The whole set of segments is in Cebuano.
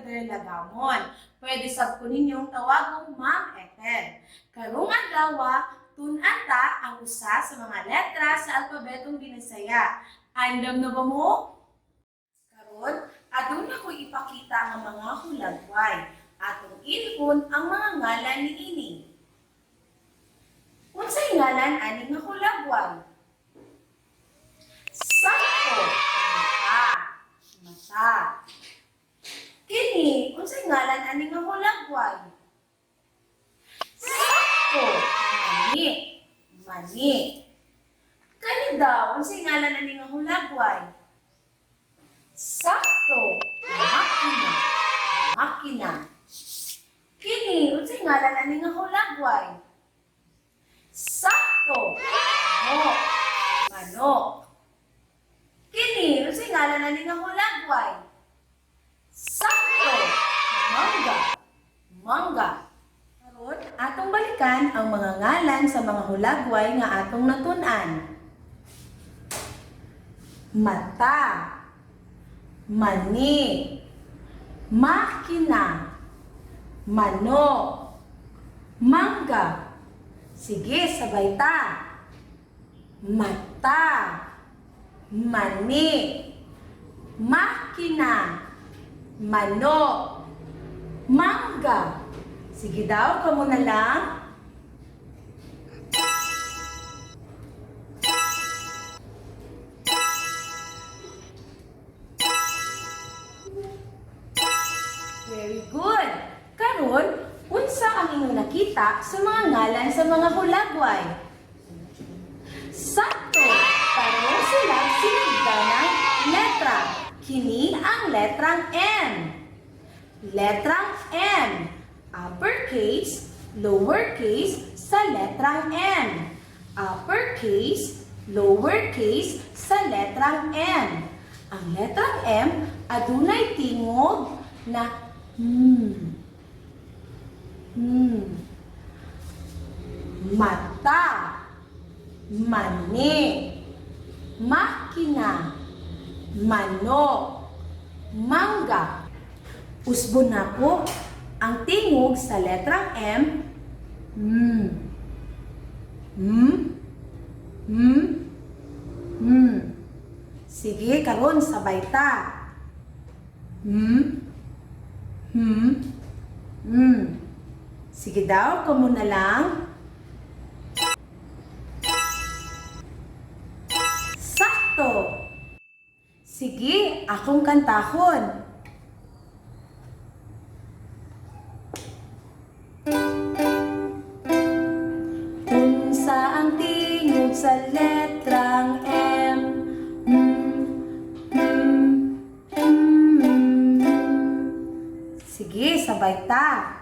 Elder Lagamon. Pwede sab ko ninyong tawagong Ma'am Ethel. Karong adlaw, tun-an ta ang usa sa mga letra sa alpabetong Binisaya. Andam na ba mo? Karon, aduna ko ipakita ang mga hulagway. Atong ilhon ang mga ngalan niini. Unsay ngalan ani nga hulagway? Sakto, mata. Mata. Kini, unsay ngalan ani nga hulagway? Sakto, mani. Mani. Kani daw, unsay ngalan ani nga hulagway? Sakto, makina. Makina. Kini, unsay ngalan ani nga hulagway? Sakto, manok. Manok. Kini, unsay ngalan ani nga hulagway? Sakto, mangga. Mangga. Karon, atong balikan ang mga ngalan sa mga hulagway nga atong natun-an. Mata, mani, makina, manok, mangga. Sige, sabay ta. Mata, mani, makina, manok, mangga. Sige daw, kamo na lang. Very good. Karon, unsa ang inyong nakita sa mga ngalan sa mga hulagway? Sakto! Pareho sila sinagdanang letra. Kini ang letrang M. Letrang M. Uppercase, lowercase sa letrang M. Uppercase, lowercase sa letrang M. Ang letrang M adunay tingog na hmm. Hmm. Mata, mani, makina, manok, mangga. Usbon nako ang tingog sa letrang M, mm. Mm. Mm. Mm. Sige, karon sabay ta. Mm. Mm. Mm. Sige daw, kamo na lang. Sakto! Sige, akong kantahon. Unsa ang tingog sa letrang M? Mm, mm, mm, mm. Sige, sabay ta.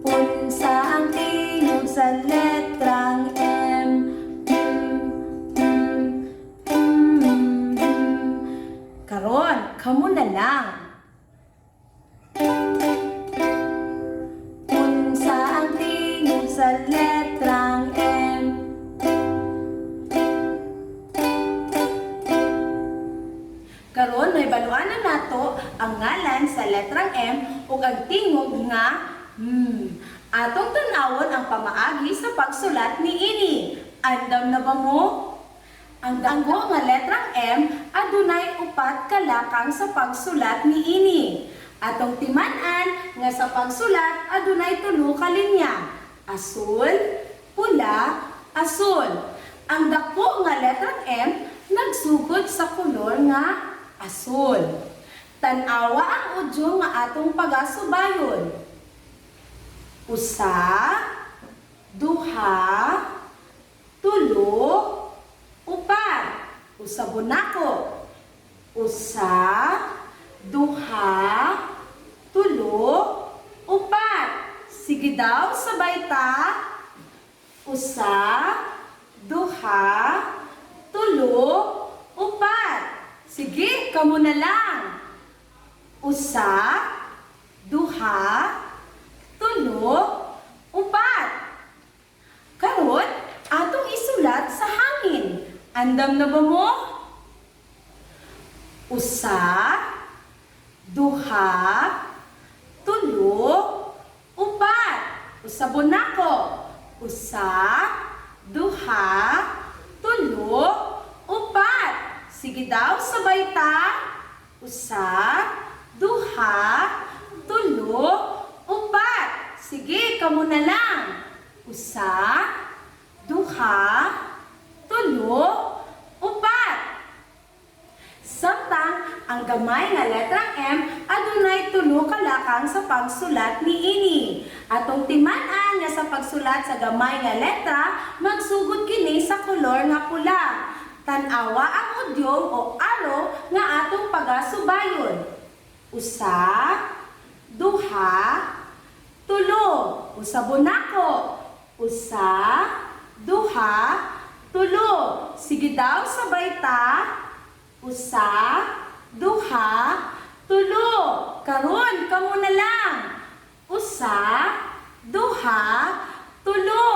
Unsa ang tingog sa letrang M? Mm, mm, mm, mm. Karon, kamo na lang. Unsa ang tingog sa letrang M? Karon nahibaluan na nato ang ngalan sa letrang M ug ang tingog nga M. Atong tan-awon ang pamaagi sa pagsulat niini. Andam na ba mo? Ang dako nga letrang M adunay upat ka lakang sa pagsulat niini. Atong timan-an nga sa pagsulat adunay tulo ka linya: asul, pula, asul. Ang dako nga letrang M nagsugod sa kolor nga asul. Tan-awa ang audio nga atong pagasubayon. Usa, duha, tulo, upat. Usabon nako. Usa, duha, tulo, upat. Sige daw, sabay ta. Usa, duha, tulo, upat. Sige, kamo na lang. Usa, duha, tulo, upat. Karon, atong isulat sa hangin. Andam na ba mo? Usa, duha, tulo, upat. Usabon nako. Usa, duha, tulo, upat. Sige daw, sabay ta. Usa, duha, tulo, upat. Sige, kamo na lang. Usa, duha, tulo, upat. Samtang ang gamay nga letrang M adunay tulo ka lakang sa pagsulat niini. Atong timan-an nga sa pagsulat sa gamay nga letra magsugod kini sa kolor nga pula. Tan-awa ang udyong o arrow nga atong pagasubayon. Usa, duha, tulo. Usabon nako. Usa, duha, tulo. Sige daw, sabay ta. Usa, duha, tulo. Karon, kamo na lang. Usa, duha, tulo.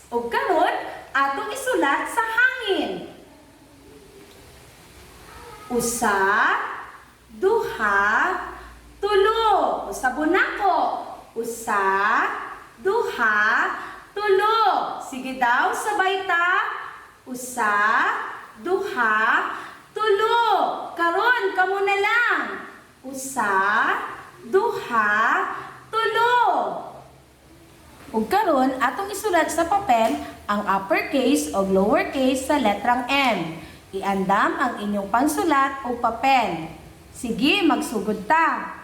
O karon, atong isulat sa hangin. Usa, duha, tulo. Usabon nako. Usa, duha, tulo. Sige daw, sabay ta. Usa, duha, tulo. Karon, kamo na lang. Usa, duha, tulo. Ug karon atong isulat sa papel ang uppercase o lowercase sa letrang M. Iandam ang inyong pansulat o papel. Sige, magsugod ta.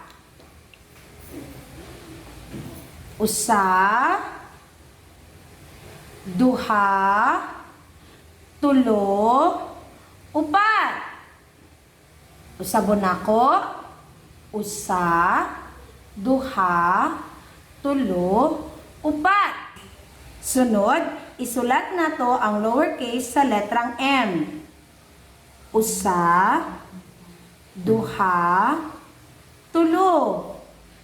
Usa, duha, tulo, upat. Usabon nako. Usa, duha, tulo, upat. Sunod, isulat nato ang lowercase sa letrang M. Usa, duha, tulo.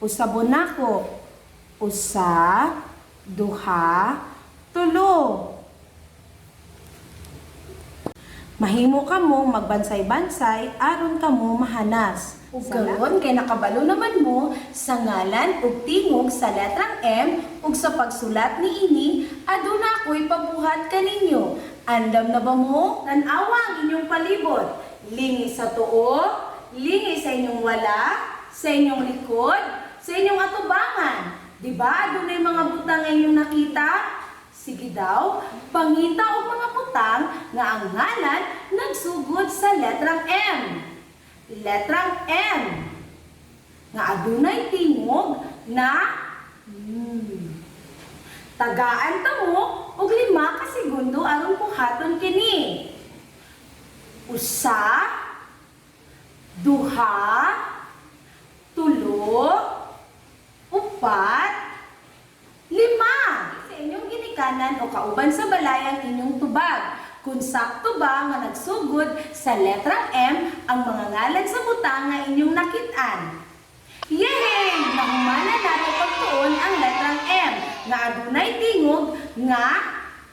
Usabon nako. Usa, duha, tulo. Mahimo kamo magbansay-bansay aron kamo mahanas. Ug karon kay nakabalo naman mo sa ngalan ug tingog sa letrang M ug sa pagsulat niini, aduna ako'y pabuhat kaninyo. Andam na ba mo? Tan-awa ang inyong palibot. Lingi sa tuo, lingi sa inyong wala, sa inyong likod, sa inyong atubangan. Di ba adunay mga butang nga inyong nakita? Sige daw, pangita og mga butang nga ang ngalan nagsugod sa letrang M. Letrang M nga adunay tingog na M. Tagaan ta mo og 5 ka segundo aron buhaton kini. Usa, duha, tulo, upat, lima. Sa inyong ginikanan o kauban sa balay ang inyong tubag. Kung sakto ba nga nagsugod sa letrang M ang mga ngalan sa butang nga inyong nakit-an. Yay! Nahumana nato pagtuon ang letrang M nga adunay tingog nga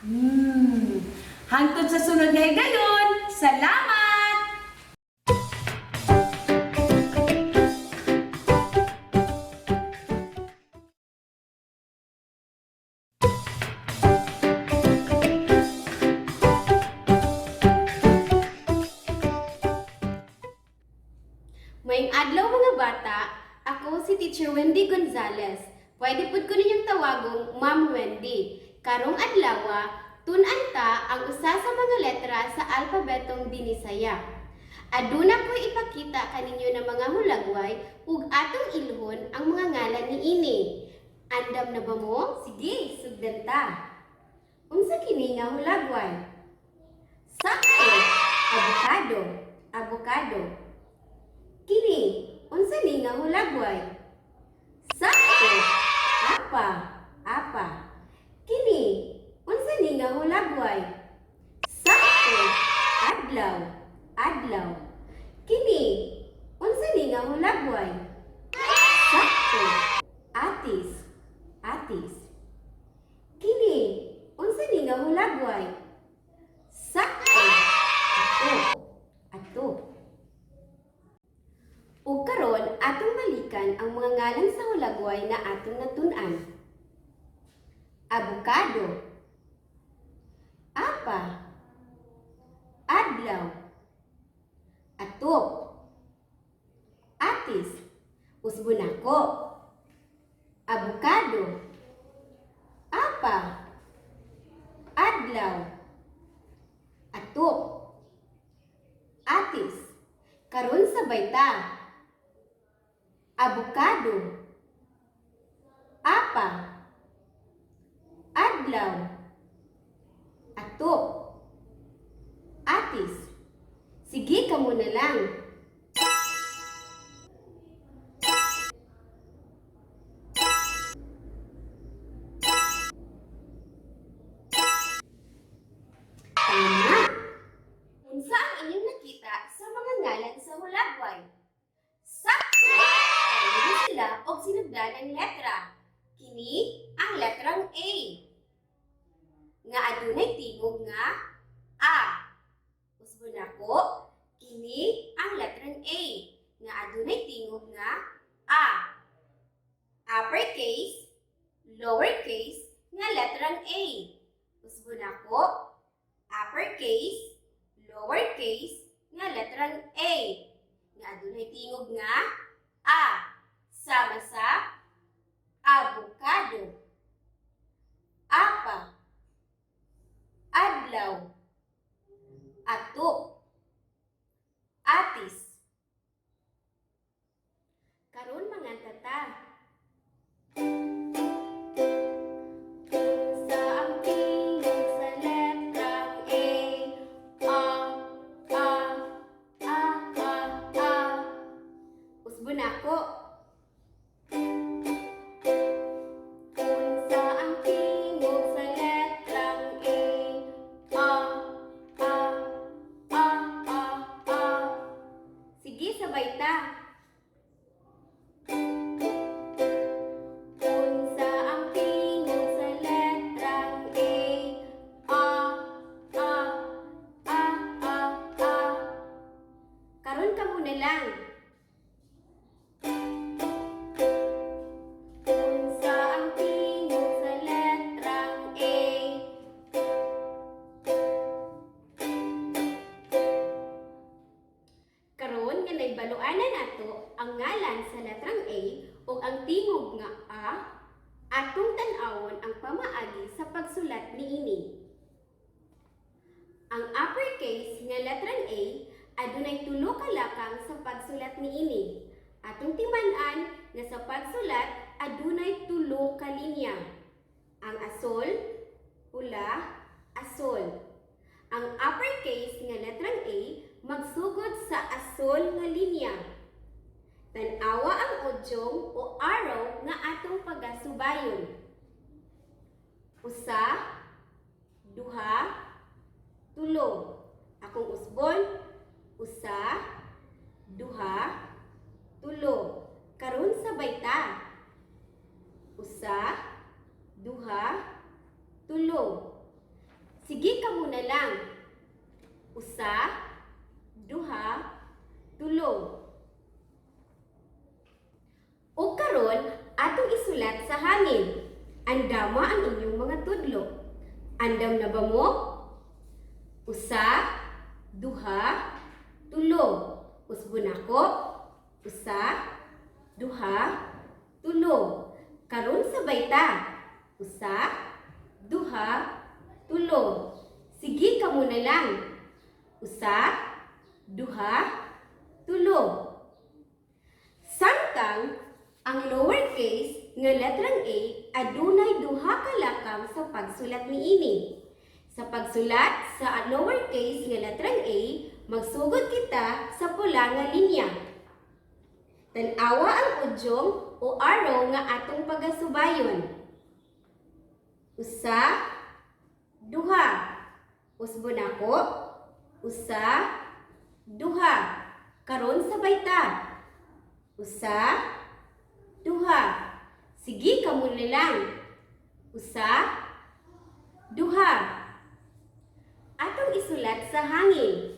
M. Hangtod sa sunod nga higayon, salamat! Maayong adlaw, mga bata, ako si Teacher Wendy Gonzales. Pwede pud ko ninyong tawagong Ma'am Wendy. Karong adlawa, tun-an ta ang usa sa mga letra sa alpabetong Binisaya. Aduna ko'y ipakita kaninyo na mga hulagway ug atong ilhon ang mga ngalan niini. Andam na ba mo? Sige, sugdan ta. Unsa kini nga hulagway? Sakto! Abokado, abokado. Kini, unsa ni nga hulagway? Sakto! Apa, apa. Kini, unsa ni nga hulagway? Sakto! Adlaw, adlaw. Kini, unsa ni nga hulagway? Sakto! Atis, atis. Kini, unsa ni nga hulagway? Sakto! Ato, ato. atong balikan ang mga ngalan sa hulagway na atong natun-an. Abukado, apa, adlaw, atop, atis. Usbon nako. Abukado, apa, adlaw, atop, atis. Karon sabay ta. Abukado, apa, adlaw, atop, atis. Sige, kamo na lang. Tama! Unsa ang inyong nakita sa mga ngalan sa hulagway? Sakto! Pareho sila og sinugdanang letra. Kini ang letrang A, nga adunay tingog nga A. Usbon nako, kini ang letrang A nga adunay tingog nga A. Uppercase, lowercase nga letrang A. Usbon nako, uppercase, lowercase nga letrang A nga adunay tingog nga A. Sama sa avocado, apa, adlaw, atop, atis. Karon, manganta ta. Unsa ang tingog sa letrang A? A, A, A, A, A. Usbon nako. Unsa ang tingog sa letrang A? A, A, A, A, A. Sige, sabay ta. Unsa ang tingog sa letrang A? A, A, A, A, A. Karon kamo na lang. Unsa ang tingog sa letrang A? Karon nga naibaluan na nato ang ngalan sa letrang A ug ang tingog nga A, atong tan-awon ang pamaagi sa pagsulat niini. Ang uppercase nga letrang A adunay tulo ka lakang sa pagsulat niini. Atong timan-an nga sa pagsulat adunay tulo ka linya. Ang asol, pula, asol. Ang uppercase nga letrang A magsugod sa asol nga linya. Tan-awa ang udyong o arrow nga atong pagasubayon. Usa, duha, tulo. Akong usbon, usa, duha, tulo. Karon sabay ta. Usa, duha, tulo. Sige, kamo na lang. Usa, duha, tulo. O karon, atong isulat sa hangin. Andama ang inyong mga tudlo. Andam na ba mo? Usa, duha, tulo. Usbon nako. Usa, duha, tulo. Karon sabay ta. Usa, duha, tulo. Sige, kamo na lang. Usa, duha, tulo. Samtang ang lowercase nga letrang A adunay duha ka lakang sa pagsulat niini. Sa pagsulat sa lowercase nga letrang A, magsugod kita sa pula nga linya. Tan-awa ang udyong o arrow nga atong pagasubayon. Usa, duha. Usbon nako. Usa, duha. Karon sabay ta. Usa, duha. Sige, kamo na lang. Usa, duha. Atong isulat sa hangin.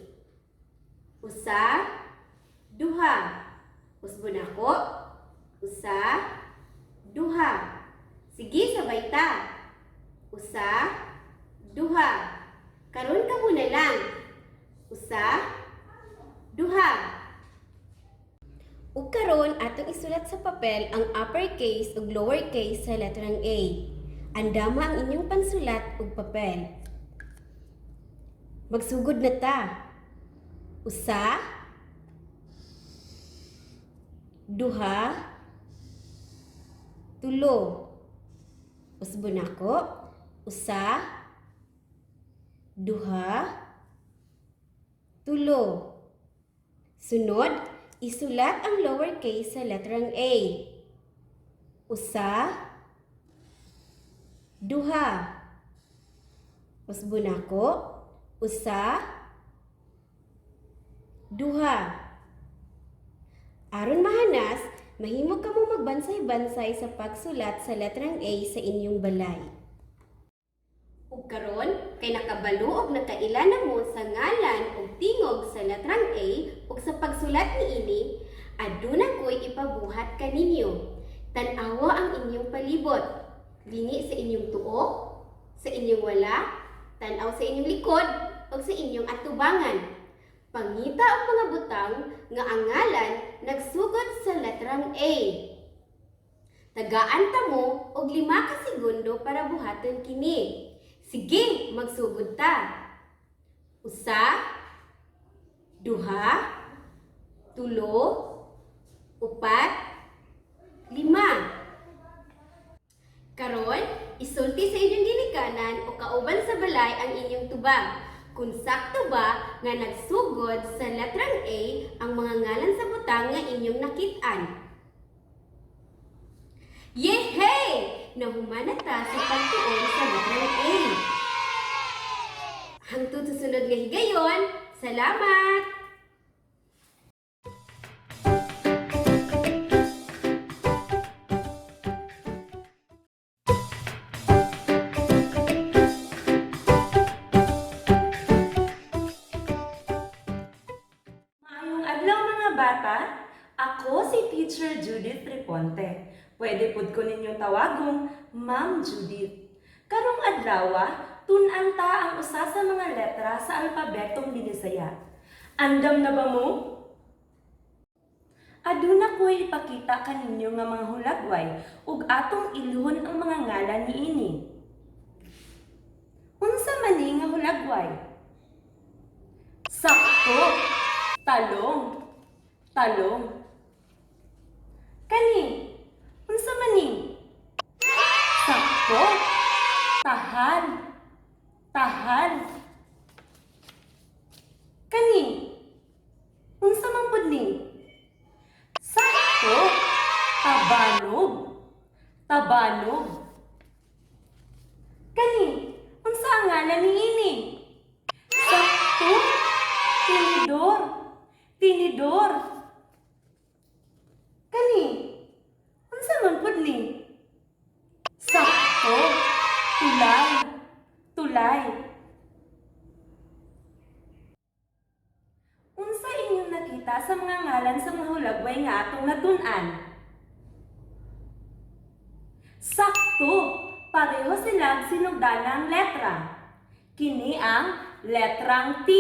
Usa, duha. Usbon nako. Usa, duha. Sige, sabay ta. Usa, duha. Karon kamo na lang. Usa, duha. Ug karon atong isulat sa papel ang uppercase ug lowercase sa letrang A. Andama ang inyong pansulat ug papel. Magsugod na ta. Usa, duha, tulo. Usbon nako. Usa, duha, tulo. Sunod, isulat ang lowercase sa letrang A. Usa, duha. Usbon nako. Usa, duha. Aron mahanas, mahimo kamo magbansay-bansay sa pagsulat sa letrang A sa inyong balay. Ug karon kay nakabalo og nakaila na mo sa ngalan ug tingog sa letrang A ug sa pagsulat niini, aduna ko'y ipabuhat kaninyo. Tan-awa ang inyong palibot. Lingi sa inyong tuo, sa inyong wala, tan-aw sa inyong likod ug sa inyong atubangan. Pangita ang mga butang nga ang ngalan nagsugod sa letrang A. Tagaan ta mo og 5 ka segundo para buhaton kini. Sige, magsugod ta. Usa, duha, tulo, upat, lima. Karon, isulti sa inyong ginikanan o kauban sa balay ang inyong tubag. Kung sakto ba nga nagsugod sa letrang A ang mga ngalan sa butang nga inyong nakit-an. Yehey! Nahuman na ta sa pagtuon sa letrang A. Hangtod sa sunod nga higayon, salamat! Maayong adlaw, mga bata. Ako si Teacher Judith Reponte. Pwede pud ko ninyo tawagong Ma'am Judith. Karong adlawa, tun-an ta ang usa sa mga letra sa alpabetong Binisaya. Andam na ba mo? Aduna ko'y ipakita kaninyo nga mga hulagway ug atong ilhon ang mga ngalan niini. Unsa man ni nga hulagway? Sakto! Talong. Talong. Kani, unsa man ni? Sakto. Tahal. Tahal. Kani, unsa man pud ni? Sakto. Tabanog. Tabanog. Kani, unsa ang ngalan niini? Sakto. Tinidor. Tinidor. Kani, unsa man pud ni? Sakto. Tulay. Tulay. Unsa inyong nakita sa mga ngalan sa mga hulagway nga atong natun-an? Sakto! Pareho silang sinugdanang letra. Kini ang letrang T.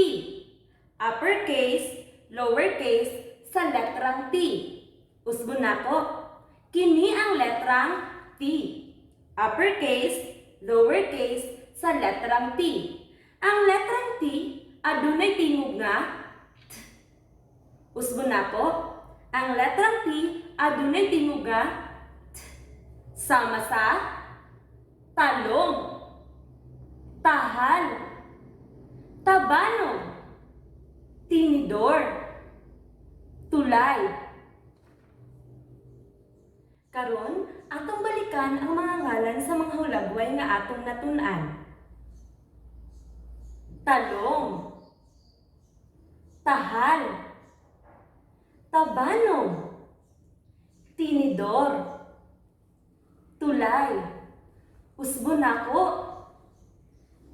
Uppercase, lowercase sa letrang T. Usbon nako. Kini ang letrang T. Uppercase, lowercase sa letrang T. Ang letrang T adunay tingog nga T. Usbon nako. Ang letrang T adunay tingog nga T. Sama sa talong, tahal, tabanog, tinidor, tulay. Karon, atong balikan ang mga ngalan sa mga hulagway nga atong natun-an. Talong, tahal, tabanog, tinidor, tulay. Usbon nako.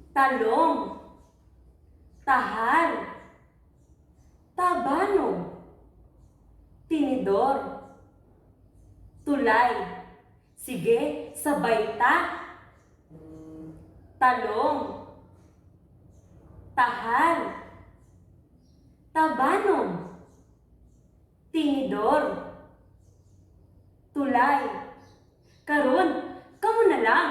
Talong, tahal, tabanog, tinidor, Tinidor. Tulay. Sige, sabay ta. Talong. Tahal. Tabanog. Tinidor. Tulay. Karon, kamo na lang.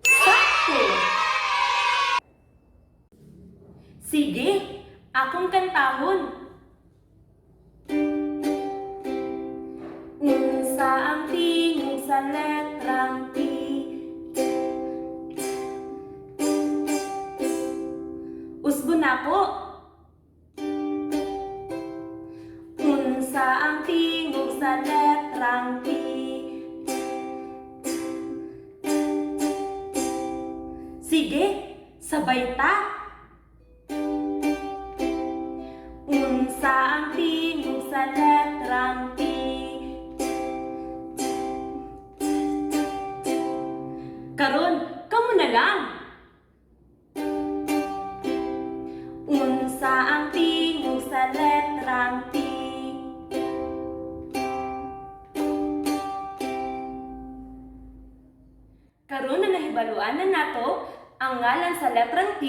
Sakto! Sige, akong kantahon. Unsa ang tingog sa letrang T? Usbo na po. Unsa ang tingog sa letrang T? Sige, sabay ta. Unsa ang tingog sa letrang T? Karon, kamo na lang. Unsa ang tingog sa letrang T? Karon na nahibaluan na nato ang ngalan sa letrang T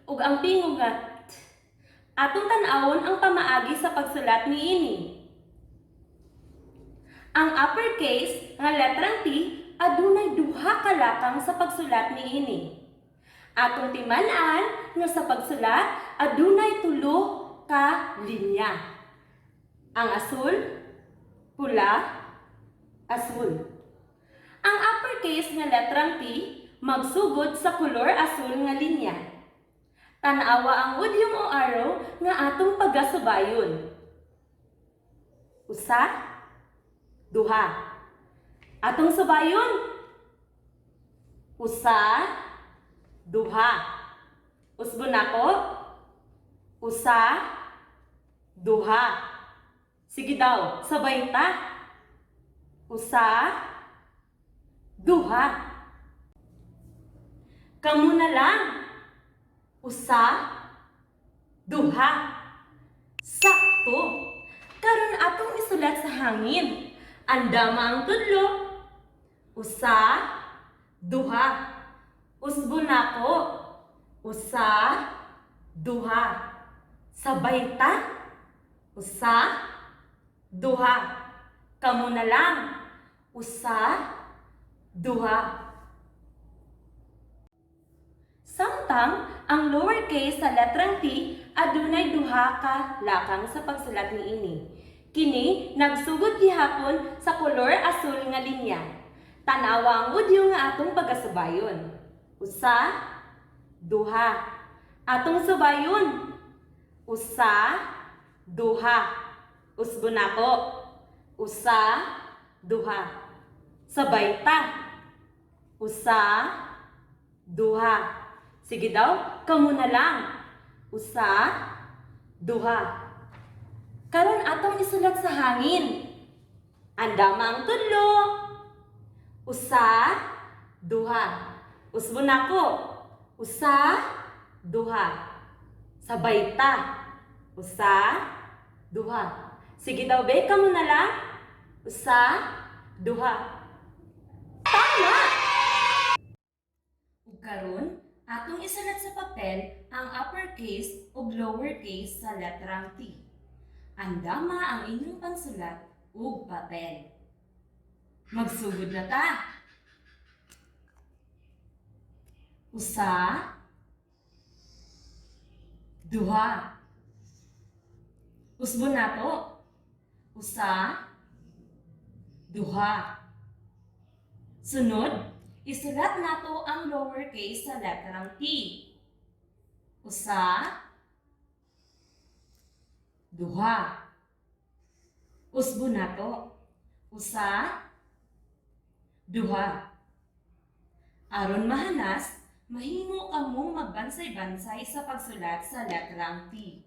ug ang tingog nga T. Atong tan-awon ang pamaagi sa pagsulat niini. Ang uppercase nga letrang T adunay duha ka lakang sa pagsulat niini. Atong timan-an nga sa pagsulat adunay tulo ka linya. Ang asul, pula, asul. Ang uppercase nga letrang T magsugod sa kolor asul nga linya. Tanawa ang udyong o arrow nga atong pagasubayon. Usa, duha. Atong subayon. Usa, duha. Usbo nako. Usa, duha. Sige daw, sabay ta. Usa, duha. Kamu na lang. Usa, duha. Sakto. Karon atong isulat sa hangin. Andama ang tudlo. Usa, duha. Usbo nako. Usa, duha. Sabay ta. Usa, duha. Kamu na lang. Usa, duha. Samtang, ang lowercase sa letrang T adunay duha ka lakang sa pagsulat niini. Kini nagsugod gihapon sa kolor asul nga linya. Tan-awa ang udyo nga atong pagasubayon. Usa, duha. Atong subayon. Usa, duha. Usbo nako. Usa, duha. Sabay ta. Usa, duha. Sige daw, kamo na lang. Usa, duha. Karon atong isulat sa hangin. Andama ang tudlo. Usa, duha. Usbo nako. Usa, duha. Sabay ta. Usa, duha. Sige daw, be, kamo na lang. Usa, duha. Tama! Ug karon, atong isulat sa papel ang uppercase ug lowercase sa letrang T. Andama ang inyong pansulat ug papel. Magsugod na ta. Usa, duha. Usbo nato. Usa, duha. Sunod, isulat nato ang lowercase sa letrang T. Usa, duha. Usbo nato. Usa, duha. Aron mahanas, mahimo kamong magbansay-bansay sa pagsulat sa letrang T.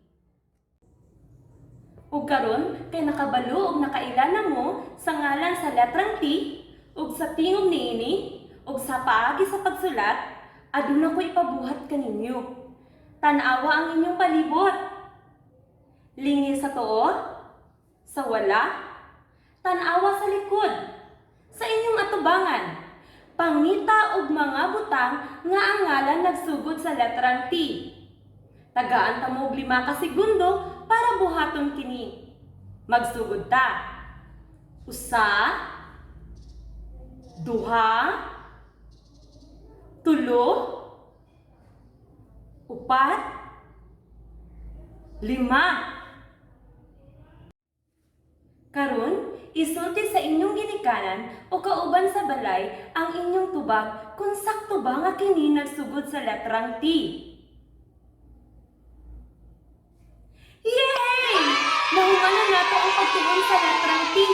Ug karon kay nakabalo og nakaila na mo sa ngalan sa letrang T Ug sa tingog niini, ug sa paagi sa pagsulat, aduna ko ipabuhat kaninyo. Tan-awa ang inyong palibot. Lingi sa tuo, sa wala, tan-awa sa likod, sa inyong atubangan. Pangita og mga butang nga ang ngalan nagsugod sa letrang T. Tagaan ta mo og 5 ka segundo para buhaton kini. Magsugod ta. 1, 2, 3, 4, 5. Karon, isulti sa inyong ginikanan o kauban sa balay ang inyong tubag kung sakto ba nga kini nagsugod sa letrang T. Yay! Nahuman na nato ang pagtuon sa letrang T.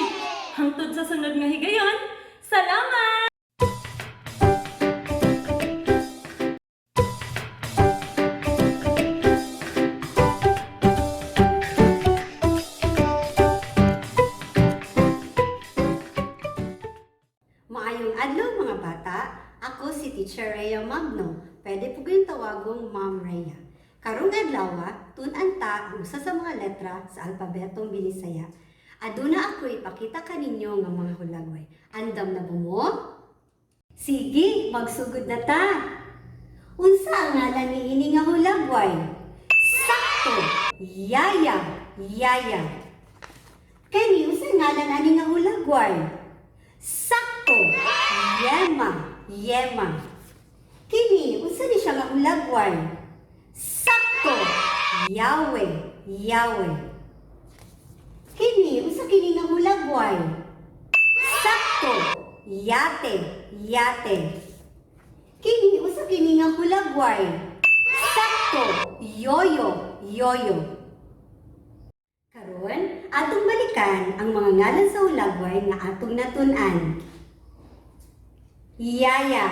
Hangtod sa sunod nga higayon, salamat! Maayong adlaw, mga bata, ako si Teacher Rhea Magno. Pwede po kayong tawagong Ma'am Rhea. Karong adlaw, tun-an ta ang usa sa mga letra sa alpabetong Binisaya. Aduna ako ipakita kaninyo nga mga hulagway. Andam na ba mo? Sige, magsugod na ta. Unsa ang ngalan niini nga hulagway? Sakto! Yaya, yaya. Kani unsa ngalan ani nga hulagway? Sakto! Yema, yema. Kini, unsa ni siya nga hulagway? Sakto! Yahweh, Yahweh. Kini, unsa kini nga hulagway? Sakto! Yate, yate. Kini, unsa kini nga hulagway? Sakto! Yoyo, yoyo. Karon, atong balikan ang mga ngalan sa hulagway nga atong natun-an. Yaya,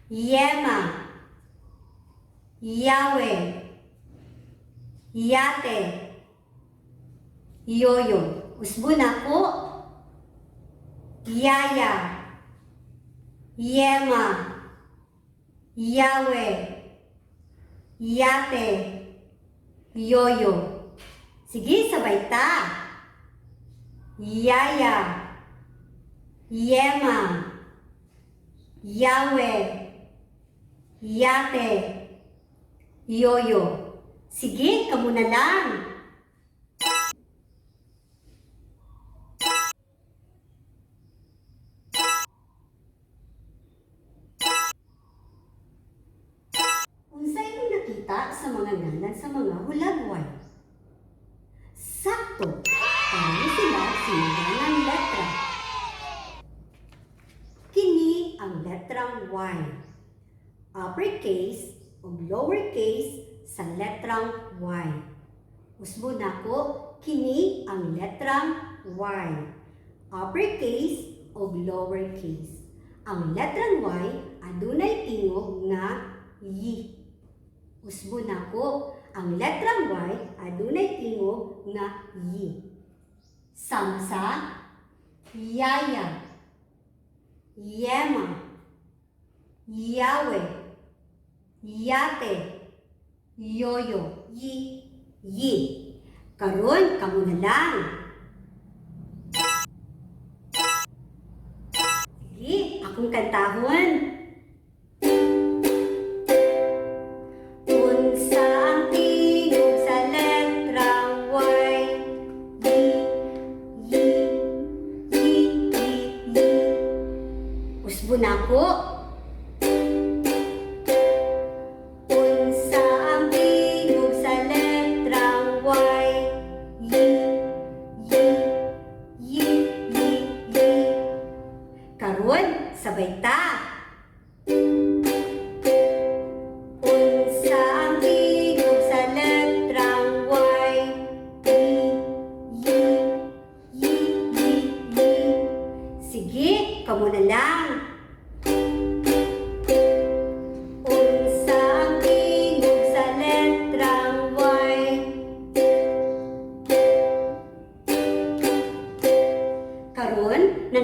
Yema, Yahweh, Yate, Yoyo. Usbo na po. Yaya, Yema, Yahweh, Yate, Yoyo. Sige, sabay ta. Yaya, Yema, Yahweh, Yate, Yoyo. Sige, kamo na lang. Unsa imong nakita sa mga ngalan sa mga hulagway? Sakto! Pareho sila sinundan letra. Kini ang letrang Y. Uppercase o lowercase sa letrang Y. Usbo nako, kini ang letrang Y. Uppercase o lowercase. Ang letrang Y adunay tingog nga Y. Usbo nako, ang letrang Y adunay tingog nga Y. Sama sa Yaya, Yema, Yahweh, Yate, Yoyo, Yi, Yi. Karon, kamo na lang. Sige, akong kantahon. Unsa ang tingog sa letrang Y? Y, Y, Y, Y, Y. Usbo na ako. Unsa ang tingog sa letrang Y? Y, Y, Y, Y, Y. Karon, sabay ta. Unsa ang tingog sa letrang Y? Y, Y, Y, Y, Y. Sige, kamo na lang. Unsa ang tingog sa letrang Y? Karon na.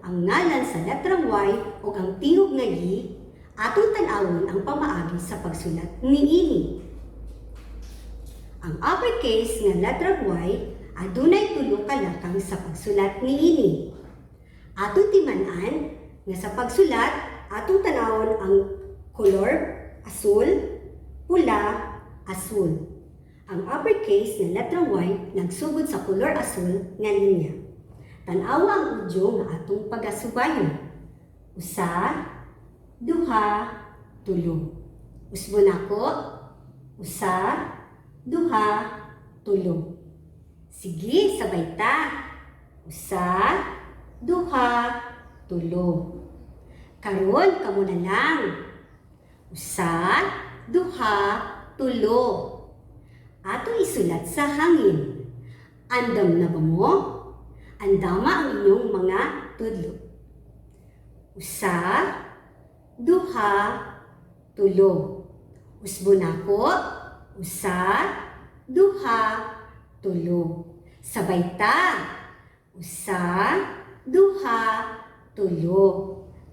ang ngalan sa letrang Y ug ang tingog nga Y, atong tan-awon ang pamaagi sa pagsulat niini. Ang uppercase nga letrang Y adunay tulo ka lakang sa pagsulat niini. Atong timan-an nga sa pagsulat atong tan-awon ang kolor asul, pula, asul. Ang uppercase nga letrang Y nagsugod sa kolor asul nga linya. Tan-awa ang audio nga atong pagasubayon. Usa, duha, tulo. Usbon nako. Usa, duha, tulo. Sige, sabay ta. Usa, duha, tulo. Karon kamo na lang. Usa, duha, tulo. Ato isulat sa hangin. Andam na ba mo? Andama ang inyong mga tudlo. Usa, duha, tulo. Usbo nako. Usa, duha, tulo. Sabay ta. Usa, duha, tulo.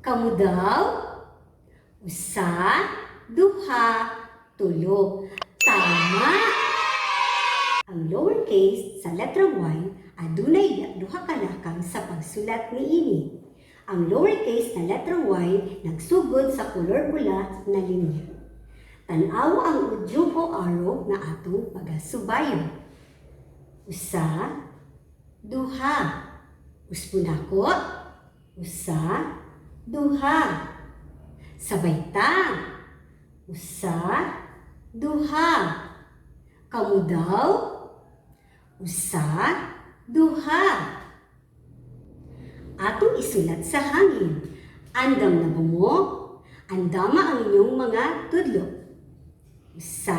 Kamu daw? Usa, duha, tulo. Tama! Ang lowercase sa letrang Y adunay duha ka lakang sa pagsulat niini. Ang lowercase na letrang Y nagsugod sa kolor pula na linya. Tan-awa ang audio o arrow nga atong pagasubayon. Usa, duha. Usbo nako. Usa, duha. Sabay ta. Usa, duha. Kamu daw? Usa, duha. Atong isulat sa hangin. Andam na ba mo? Andama ang inyong mga tudlo. Usa,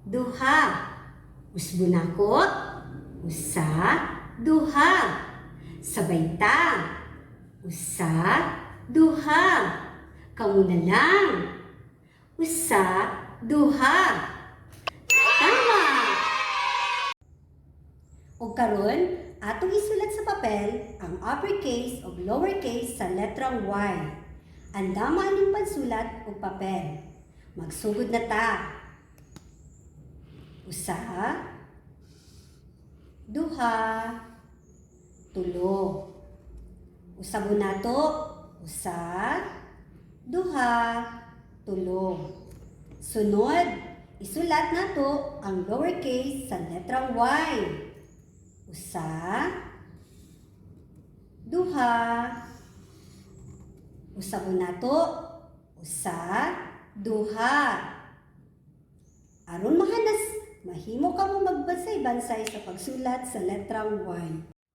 duha. Usbo nako. Usa, duha. Sabay ta. Usa, duha. Kamu na lang. Usa, duha. Tama! Og karon, atong isulat sa papel ang uppercase ug lowercase sa letrang Y. Andama aning pansulat og papel. Magsugod na ta. Usa, duha, tulo. Usabon nato. Usa, duha, tulo. Sunod, isulat nato ang lowercase sa letrang Y. Usa, duha, usabon nato, usa, duha. Aron mahanas, mahimo ka mo magbansay-bansay sa pagsulat sa letrang Y.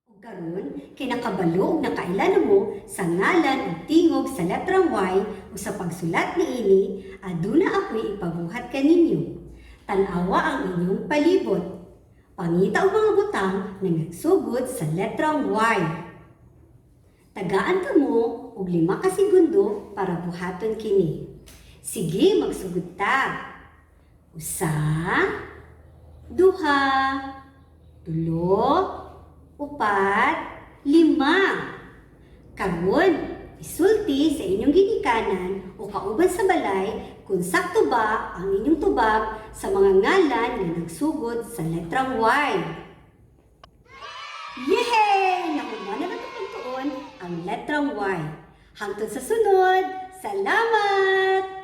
Ug karon, kinakabalo og nakaila na mo sa ngalan ug tingog sa letrang Y ug sa pagsulat niini, aduna ako'y ipabuhat kaninyo. Tan-awa ang inyong palibot. Pangita og mga butang nga nagsugod sa letrang Y. Tagaan kamo og 5 ka segundo para buhaton kini. Sige, magsugod ta. Usa, duha, tulo, upat, lima. Karon, isulti sa inyong ginikanan o kauban sa balay kung sakto ba ang inyong tubag sa mga ngalan nga nagsugod sa letrang Y. Yehey! Nahuman na nato pagtuon ang letrang Y. Hangtod sa sunod, salamat!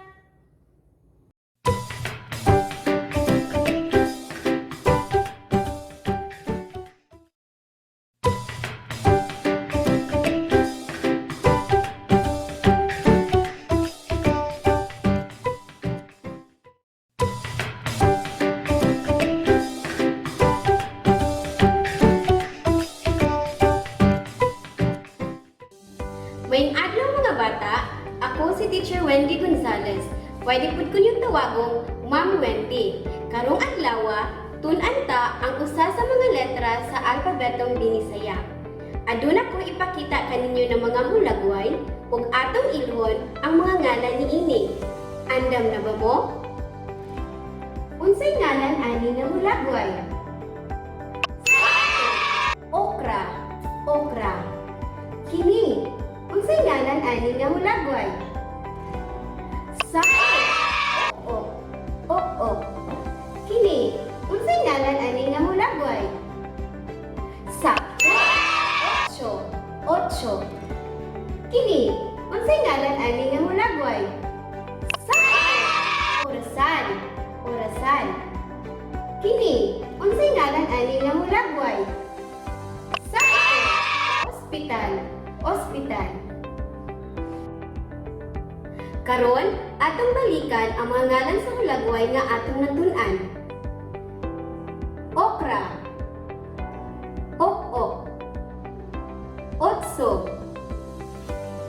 Maayong adlaw, mga bata, ako si Teacher Wendy Gonzalez. Pwede pud ko niyong tawagong Ma'am Wendy. Karong adlaw, tun-an ta ang usa sa mga letra sa alpabetong Binisaya. Aduna ko ipakita kaninyo ng mga hulagway ug atong ilhon ang mga ngalan niini. Andam na ba mo? Unsay ngalan ani nga hulagway? Okra, okra. Kini, unsay ngalan ani nga hulagway? Sakto. Ok, ok. Kini, unsay ngalan ani nga hulagway? Sakto. Otso, otso. Kini, unsay ngalan ani nga hulagway? Sakto. Orasan, orasan. Kini, unsay ngalan ani nga hulagway? Sakto. Ospital, ospital. Karon, atong balikan ang mga ngalan sa hulagway nga atong natun-an. Okra. Ok-ok. Otso.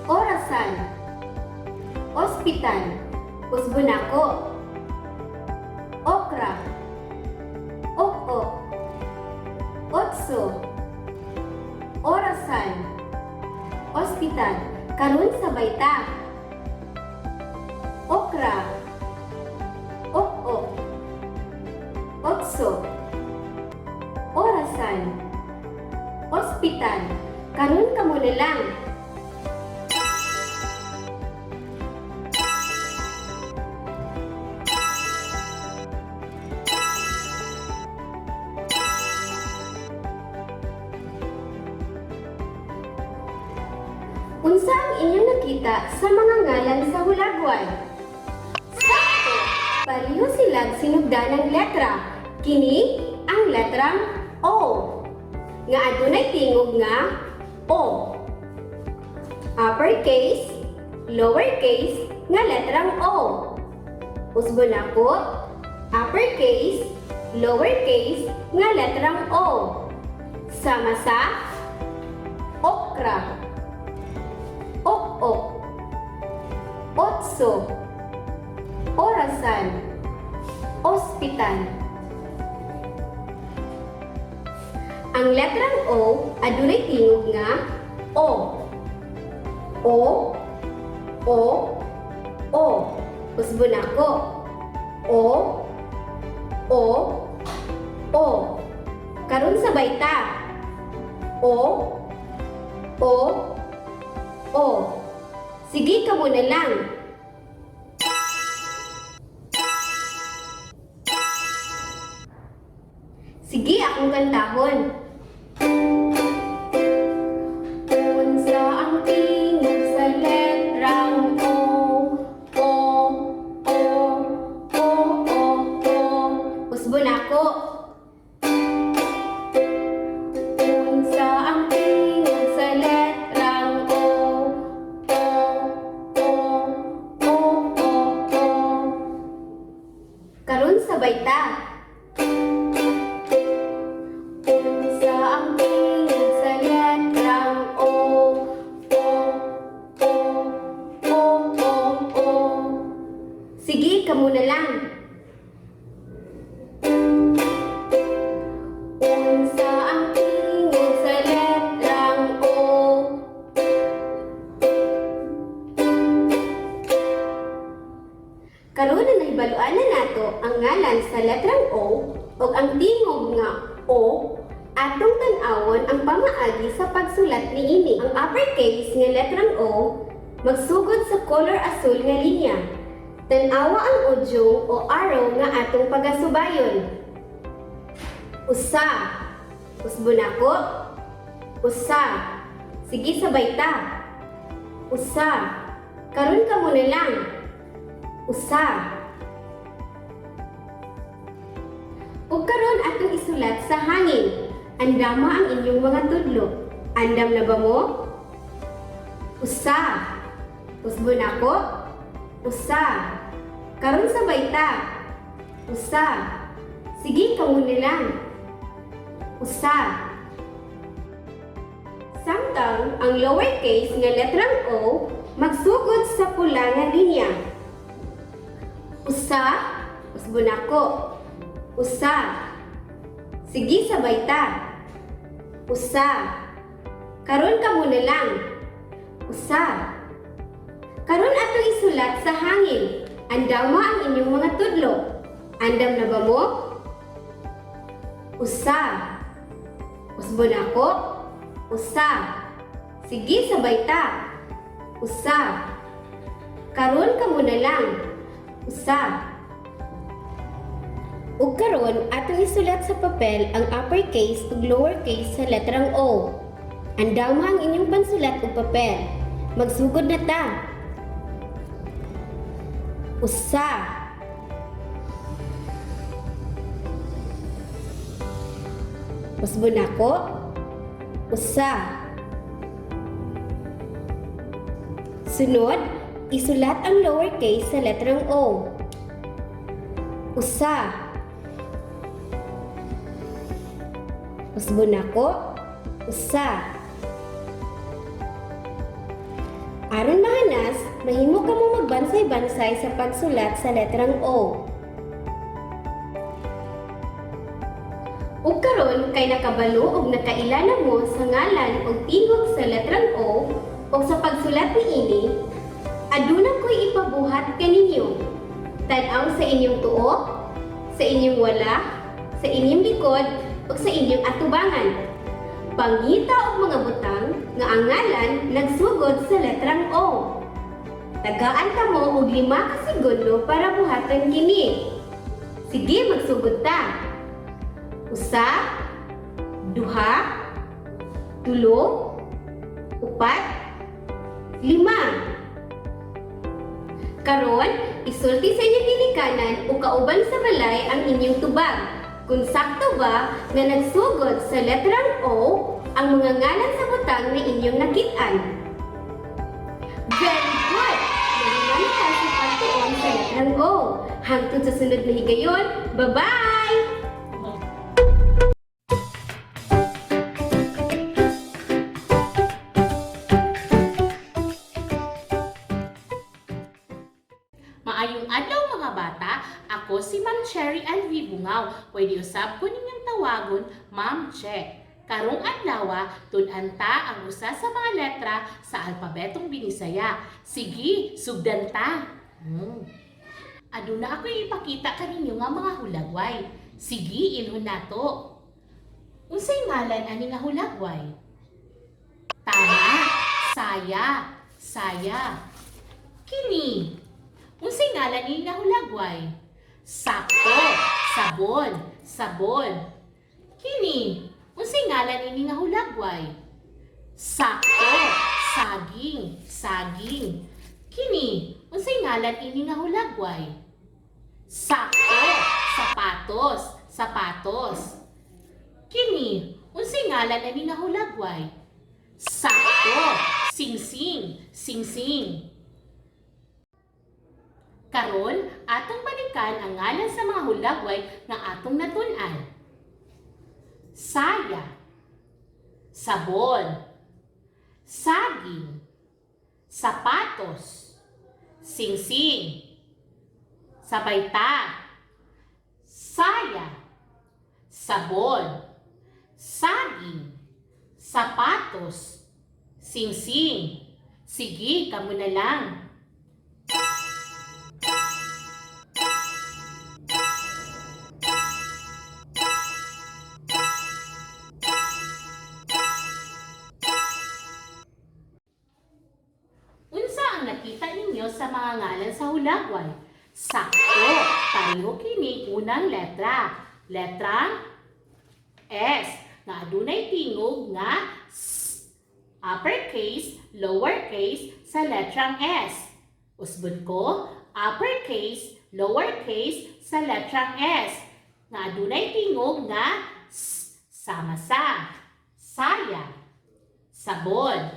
Orasan. Ospital. Usbunako. Okra. Ok-ok. Otso. Orasan. Ospital. Karon sabay ta. Okra. Ok-ok. Otso. Orasan. Ospital. Karon kamo na lang. Unsa ang inyong nakita sa mga ngalan sa hulagway? Sakto! Pareho silang sinugdanang letra. Kini ang letrang O. Nga adunay tingog nga O. Uppercase, lowercase nga letrang O. Usbon ako, uppercase, lowercase nga letrang O. Sama sa okra, ok-ok, otso, orasan, ospital. Ang letrang O adunay tingog nga O. O, O, O. Usbon ako. O, O, O. Karon sabay ta. O, O, O. Sige kamo na lang. Sige akong kantahon. Unsa ang tingog sa letrang O? O, O, O, O, O. Usbon ako. Unsa ang tingog sa letrang O? O, O, O, O, O. Karon sabay ta. Unsa ang tingog sa letrang O? O, O, O, O, O. Sige, kamo na lang. Unsa ang tingog sa letrang O? Karon na nahibaluan na nato ang ngalan sa letrang O ug ang tingog nga O, atong tan-awon ang pamaagi sa pagsulat niini. Ang uppercase nga letrang O magsugod sa color asul nga linya. Tan-awa ang udyong o arrow nga atong pagasubayon. Usa. Usbon ako. Usa. Sige, sabay ta. Usa. Karon kamo na lang. Usa. Ug karon atong isulat sa hangin. Andama ang inyong mga tudlo. Andam na ba mo? Usa. Usbon ako. Usa. Karon sabay ta. Usa. Sige, kamo na lang. Usa. Samtang ang lowercase nga letrang O magsugod sa pula nga linya. Usa, usbon ako. Usa. Sige, sabay ta. Usa. Karon kamo na lang. Usa. Karon atong isulat sa hangin. Andama ang inyong mga tudlo. Andam na ba mo? Usa. Usbon ako. Usa. Sige, sabay ta. Usa. Karon kamo na lang. Usa. Ug karon atong isulat sa papel ang uppercase ug lowercase sa letrang O. Andama ang inyong pansulat ug papel. Magsugod na ta. Usa. Usbon ako. Usa. Sunod, isulat ang lowercase sa letrang O. Usa. Usbon ako. Usa. Aron mahanas, mahimo ka mo magbansay-bansay sa pagsulat sa letrang O. Ug karon kay nakabalo og nakaila na mo sa ngalan og tingog sa letrang O ug sa pagsulat niini, aduna ko'y ipabuhat kaninyo. Tan-aw sa inyong tuo, sa inyong wala, sa inyong likod ug sa inyong atubangan. Pangita og mga butang nga ang ngalan nagsugod sa letrang O. Tagaan kamo og 5 ka segundo para buhaton kini. Sige, magsugod ta. Usa, duha, tulo, upat, 5. Karon, isulti sa inyong ginikanan o kauban sa balay ang inyong tubag. Kung sakto ba nga nagsugod sa letrang O ang mga ngalan sa butang na inyong nakit-an. Very good! Nahiman ka sa pagtuon sa letrang O. Hangtod sa sunod na higayon, bye-bye! Maayong adlaw mga bata, ako si Ma'am Cherry Alvi Bungaw. Pwede usab ko ninyong tawagon, Ma'am Che. Karong adlaw, tun-an ta ang usa sa mga letra sa alpabetong Binisaya. Sige, sugdan ta. Aduna ako ipakita kaninyo nga mga hulagway. Sige, ilhon nato. Unsay ngalan ani nga hulagway? Tama, saya, saya. Kini, unsay ngalan ni nga hulagway? Sakto, sabon, sabon. Kini, unsay ngalan ini nga hulagway? Sakto, saging, saging. Kini, unsay ngalan ini nga hulagway? Sakto, sapatos, sapatos. Kini, unsay ngalan ani nga hulagway? Sakto, singsing, singsing. Karon, atong balikan ang ngalan sa mga hulagway nga atong natun-an. Saya, sabon, saging, sapatos, singsing, sabayta, saya, sabon, saging, sapatos, singsing. Sige, kamo na lang. Unsa ang nakita ninyo sa mga ngalan sa hulagway? Sakto, pareho kini unang letra. Letrang S, nga adunay tingog nga S. Uppercase, lowercase sa letrang S. Usbon ko, uppercase, lowercase sa letrang S. Nga adunay tingog nga S, sama sa, saya, sabon,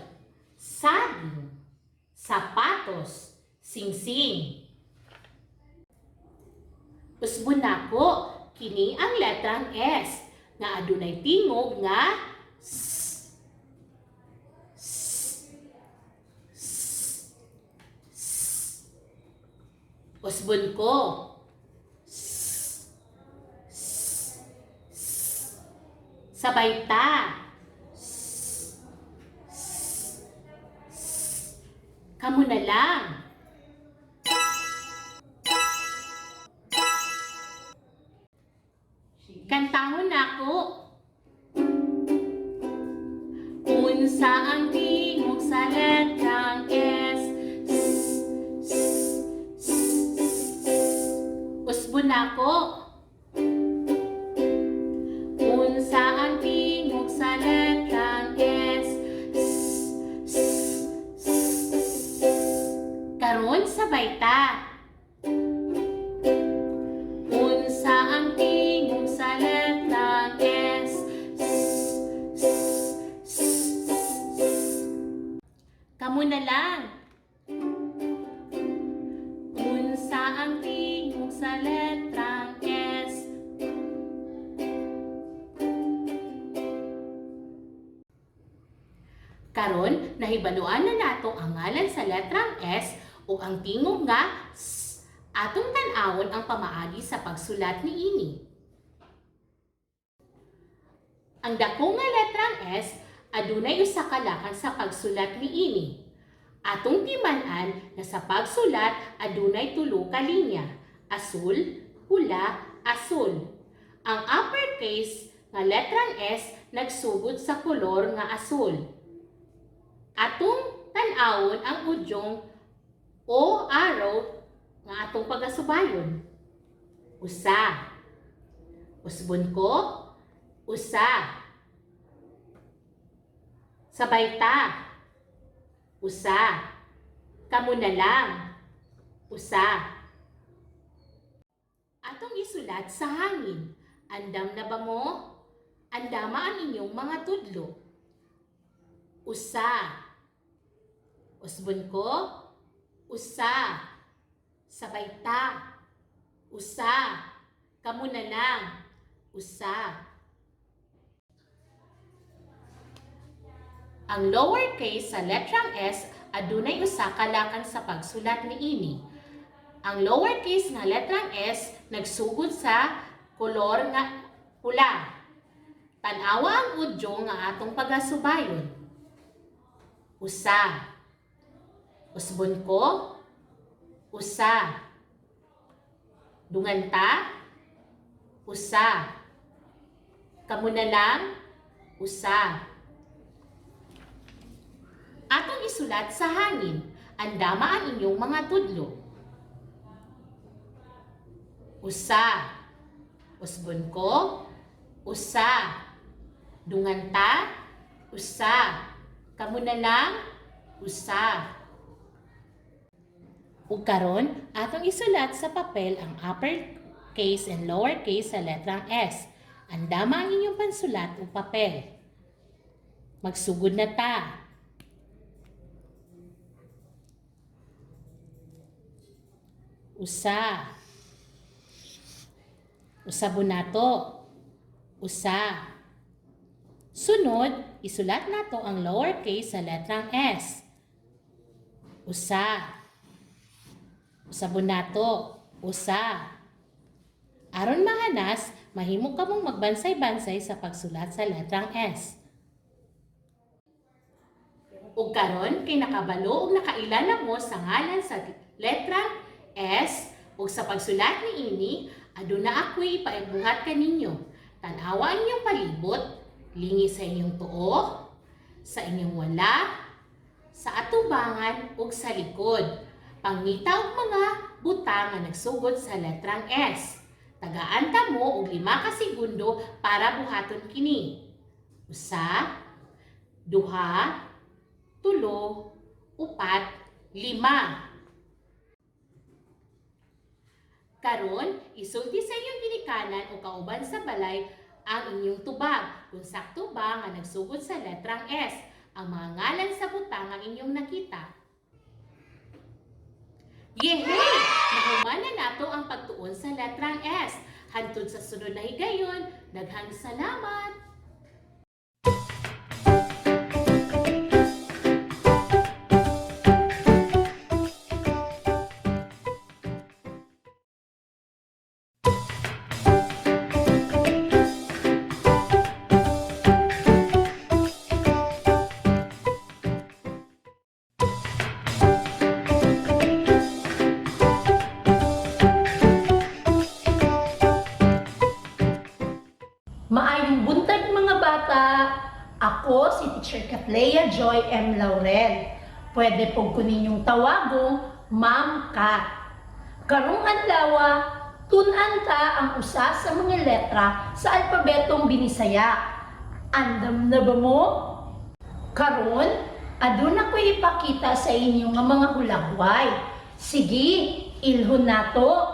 saging, sapatos, singsing. Usbon nako, kini ang letrang S nga adunay tingog nga S. S. S. S. Usbon ko. S. S. S. Sabay ta. S. S. S. Kamu na lang. Kantahon na ako. Unsa ang tingog nako. Unsa ang tingog sa letrang S? S, S, S, S. Karon sabay ta. Unsa ang tingog sa letrang S? S, S, S, S. Kamu na lang. Unsa ang tingog sa letrang S? Karon, nahibaluan na nato ang ngalan sa letrang S o ang tingog nga S. Atong tan-awon ang pamaagi sa pagsulat niini. Ang dako nga letrang S adunay usa ka lakan sa pagsulat niini. Atong timan-an na sa pagsulat adunay tulo ka linya: asul, pula, asul. Ang uppercase nga letrang S nagsugod sa kolor nga asul. Atong tan-awon ang udyong o arrow nga atong pagasubayon. Usa. Usbon ko, usa. Sabay ta. Usa. Kamo na lang. Usa. Atong isulat sa hangin. Andam na ba mo? Andama ang inyong mga tudlo. Usa. Usbon ko. Usa. Sabay ta. Usa. Kamo na lang. Usa. Ang lowercase sa letrang S adunay usa ka lakan sa pagsulat niini. Ang lowercase nga letrang S nagsugod sa kolor nga pula. Tan-awa ang udyo nga atong pagasubayon. Usa. Usbon ko. Usa. Dungan ta. Usa. Kamo na lang. Usa. Atong isulat sa hangin. Andama ang inyong mga tudlo. Usa. Usbon ko. Usa. Dungan ta. Usa. Kamo na lang. Usa. Ug karon, atong isulat sa papel ang upper case and lower case sa letrang S. Andama ang inyong pansulat o papel. Magsugod na ta. Usa. Usabo nato. Usa. Sunod, isulat nato ang lowercase sa letrang S. Usa. Usabo nato. Usa. Aron mahanas, mahimo ka mong magbansay-bansay sa pagsulat sa letrang S. Ug karon kay nakabalo og nakaila na mo sa ngalan sa letrang S ug sa pagsulat niini, aduna ako'y ipaibuhat kaninyo. Tan-awa ang inyong palibot, lingi sa inyong tuo, sa inyong wala, sa atubangan ug sa likod. Pangita og mga butang nga nagsugod sa letrang S. Tagaan ta mo og 5 ka segundo para buhaton kini. 1, 2, 3, 4, 5. Karon, isulti sa inyong ginikanan o kauban sa balay ang inyong tubag kung sakto ba nga nagsugod sa letrang S ang mga ngalan sa butang ang inyong nakita. Yehey! Nahuman na nato ang pagtuon sa letrang S. Hantod sa sunod na higayon, daghang salamat! Maayong buntag, mga bata! Ako si Teacher Katlea Joy M. Laurel. Pwede po ko ninyong tawagong Ma'am Kat. Karong adlaw, Tun-an ta ang usa sa mga letra sa alpabetong Binisaya. Andam na ba mo? Karon, aduna ko'y ipakita sa inyo nga mga hulagway. Sige, ilhon nato.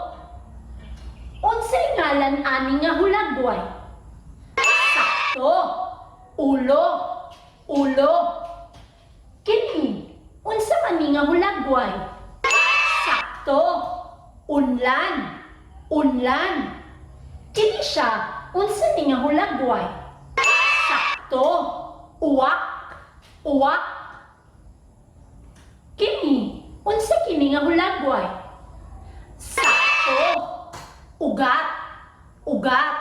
Unsay ngalan ani nga hulagway? Sakto. Ulo. Ulo. Kini, unsa man ni nga hulagway? Sakto. Unlan. Unlan. Kini siya, unsa ni nga hulagway? Sakto. Uwak. Uwak. Kini, unsa kini nga hulagway? Sakto. Ugat. Ugat.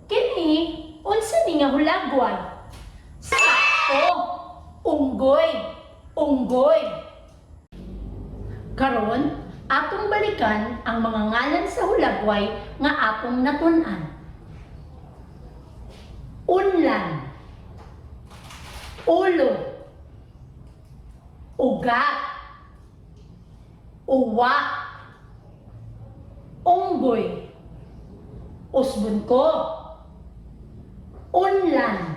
Kini, unsa ni nga hulagway? Sakto. Unggoy. Unggoy. Karon, atong balikan ang mga ngalan sa hulagway nga atong natun-an. Unlan. Ulo. Ugat. Uwa. Unggoy. Usbon ko. Unlan.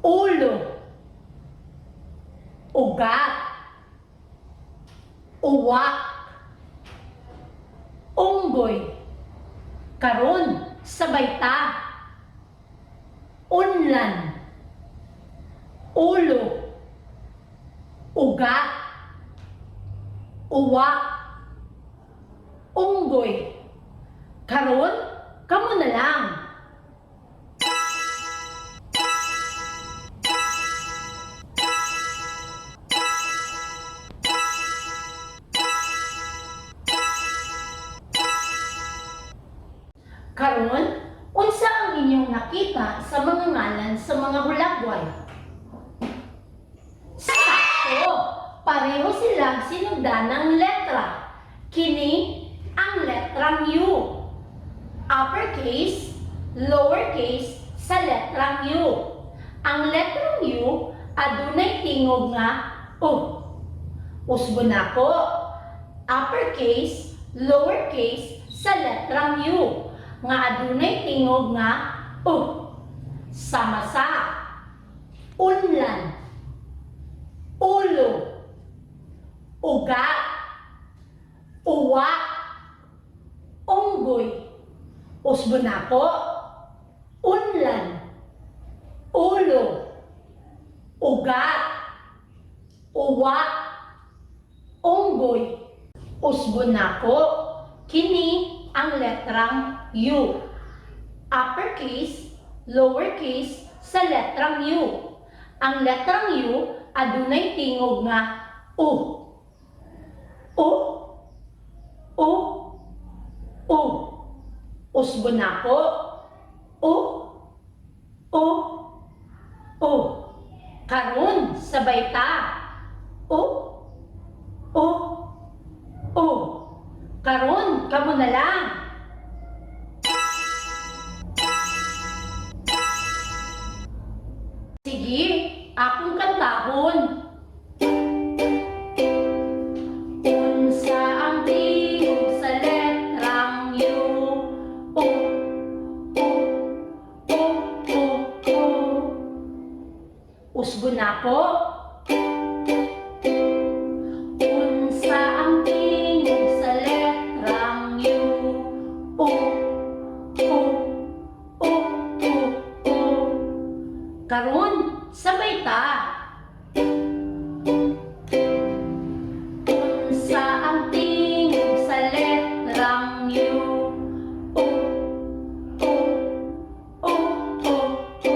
Ulo. Ugat. Uwa. Unggoy. Karon, sabay ta. Unlan. Ulo. Ugat. Uwa. Unggoy. Karon, kamo na lang. Karon, unsa ang inyong nakita sa mga ngalan sa mga hulagway? Sakto! Pareho silang sinugdan ng letra. Kini ang letrang U. Uppercase, lowercase sa letrang U. Ang letrang U adunay tingog nga U. Usbo na ko. Uppercase, lowercase sa letrang U nga adunay tingog nga U. Sama sa unlan, ulo, ugat, uwa, unggoy, usbo nako, unlan, ulo, ugat, uwa, unggoy, usbo nako, kini ang letrang U. Uppercase, lowercase sa letrang U. Ang letrang U adunay tingog nga U. U, U, U. Usbo nako. U, U, U. Karon sabay ta. U, U, U. Karon kamo na lang. Sige, akong kantahon. Unsa ang tingog sa letrang U? U, U, U, U, U. Usbo na ko. Unsa ang tingog sa letrang U? U, U, U, U, U. Karon, sabay ta. Unsa ang tingog sa letrang U? U, U, U, U, U.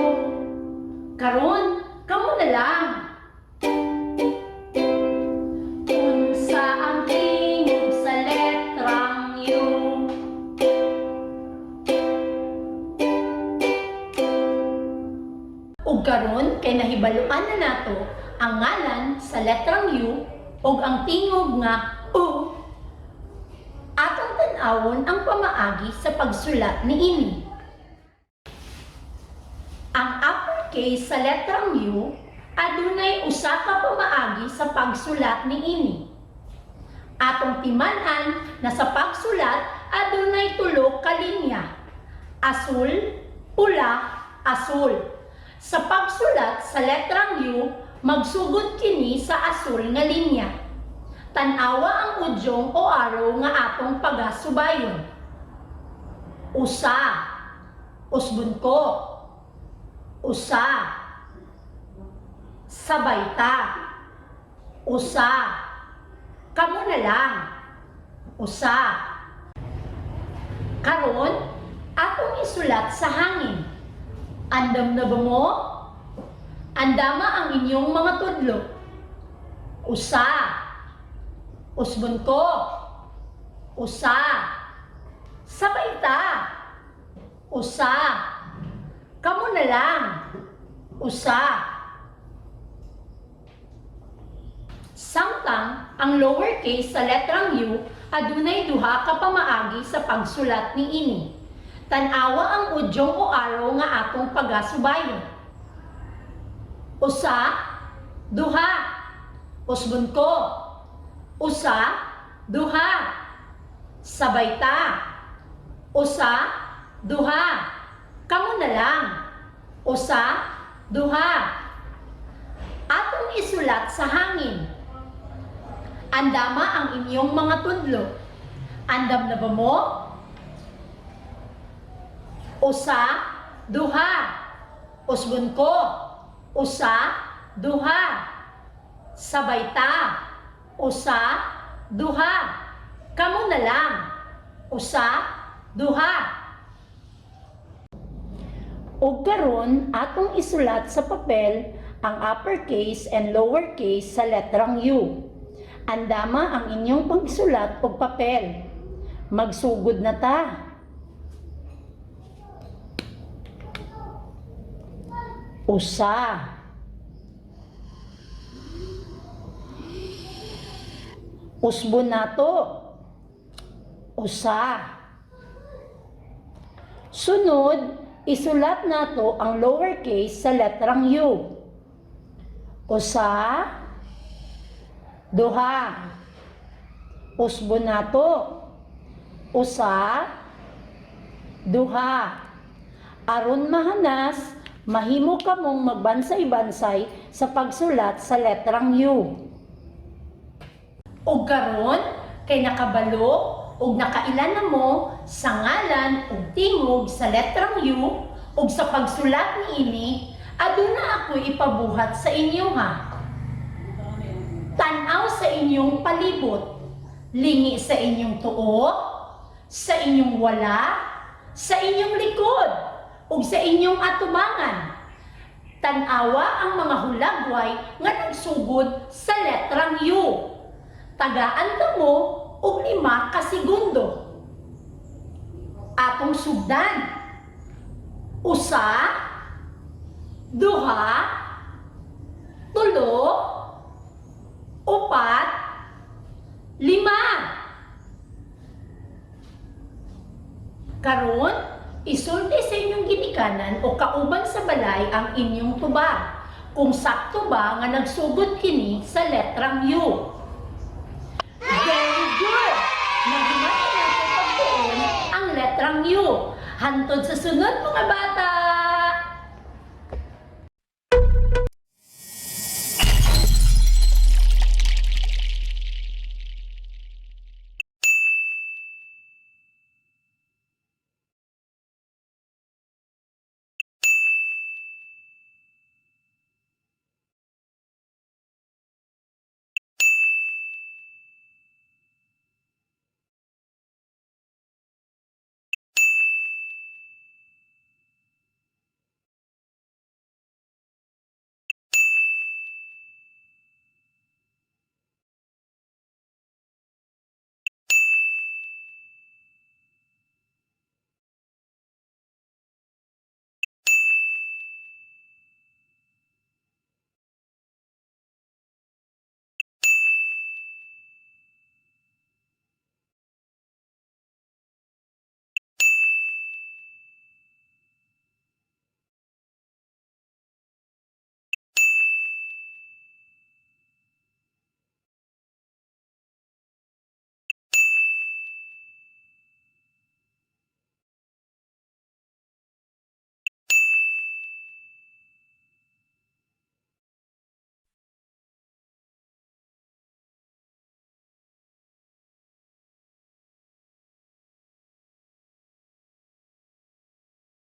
Karon, kamo na lang. Unsa ang tingog sa letrang U? Ug karon kay nahibaluan na nato ang ngalan sa letrang U ug ang tingog nga U. Atong tan-awon ang pamaagi sa pagsulat niini. Ang uppercase sa letrang U adunay usa ka pamaagi sa pagsulat niini. Atong timan-an na sa pagsulat adunay tulo ka linya. Asul, pula, asul. Sa pagsulat sa letrang U, magsugod kini sa asul nga linya. Tan-awa ang udyong o arrow nga atong pagasubayon. Usa. Usbon ko. Usa. Sabay ta. Usa. Kamo na lang. Usa. Karon, atong isulat sa hangin. Andam na ba mo? Andama ang inyong mga tudlo. Usa. Usbon ko. Usa. Sabay ta. Usa. Kamo na lang. Usa. Samtang ang lowercase sa letrang U adunay duha ka pamaagi sa pagsulat niini. Tan-awa ang udyong o arrow nga atong pagasubayon. Usa, duha. Usbon ko. Usa, duha. Sabay ta. Usa, duha. Kamo na lang. Usa, duha. Atong isulat sa hangin. Andama ang inyong mga tudlo. Andam na ba mo? Usa, duha. Usbon ko. Usa, duha. Sabay ta. Usa, duha. Kamo na lang. Usa, duha. Og karon atong isulat sa papel ang uppercase and lowercase sa letrang U. Andama ang inyong pangisulat og papel. Magsugod na ta. Usa. Usbon nato. Usa. Sunod, isulat nato ang lowercase sa letrang U. Usa, duha. Usbon nato. Usa, duha. Aron mahanas, mahimo kamong magbansay-bansay sa pagsulat sa letrang U. Og karon kay nakabalo og nakaila na mo sa ngalan ug tingog sa letrang U ug sa pagsulat niini, aduna ako ipabuhat sa inyo ha. Tan-aw sa inyong palibot, lingi sa inyong tuo, sa inyong wala, sa inyong likod, ug sa inyong atubangan. Tan-awa ang mga hulagway nga nagsugod sa letrang U. Tagaan ta mo og 5 ka segundo. Atong sugdan. Usa, duha, tulo, upat, lima. Karon, isulti sa inyong ginikanan o kauban sa balay ang inyong tubag. Kung sakto ba nga nagsugod kini sa letrang U. Very good! Nahimayin nato pagtuon ang letrang U. Hantod sa sunod, mga bata!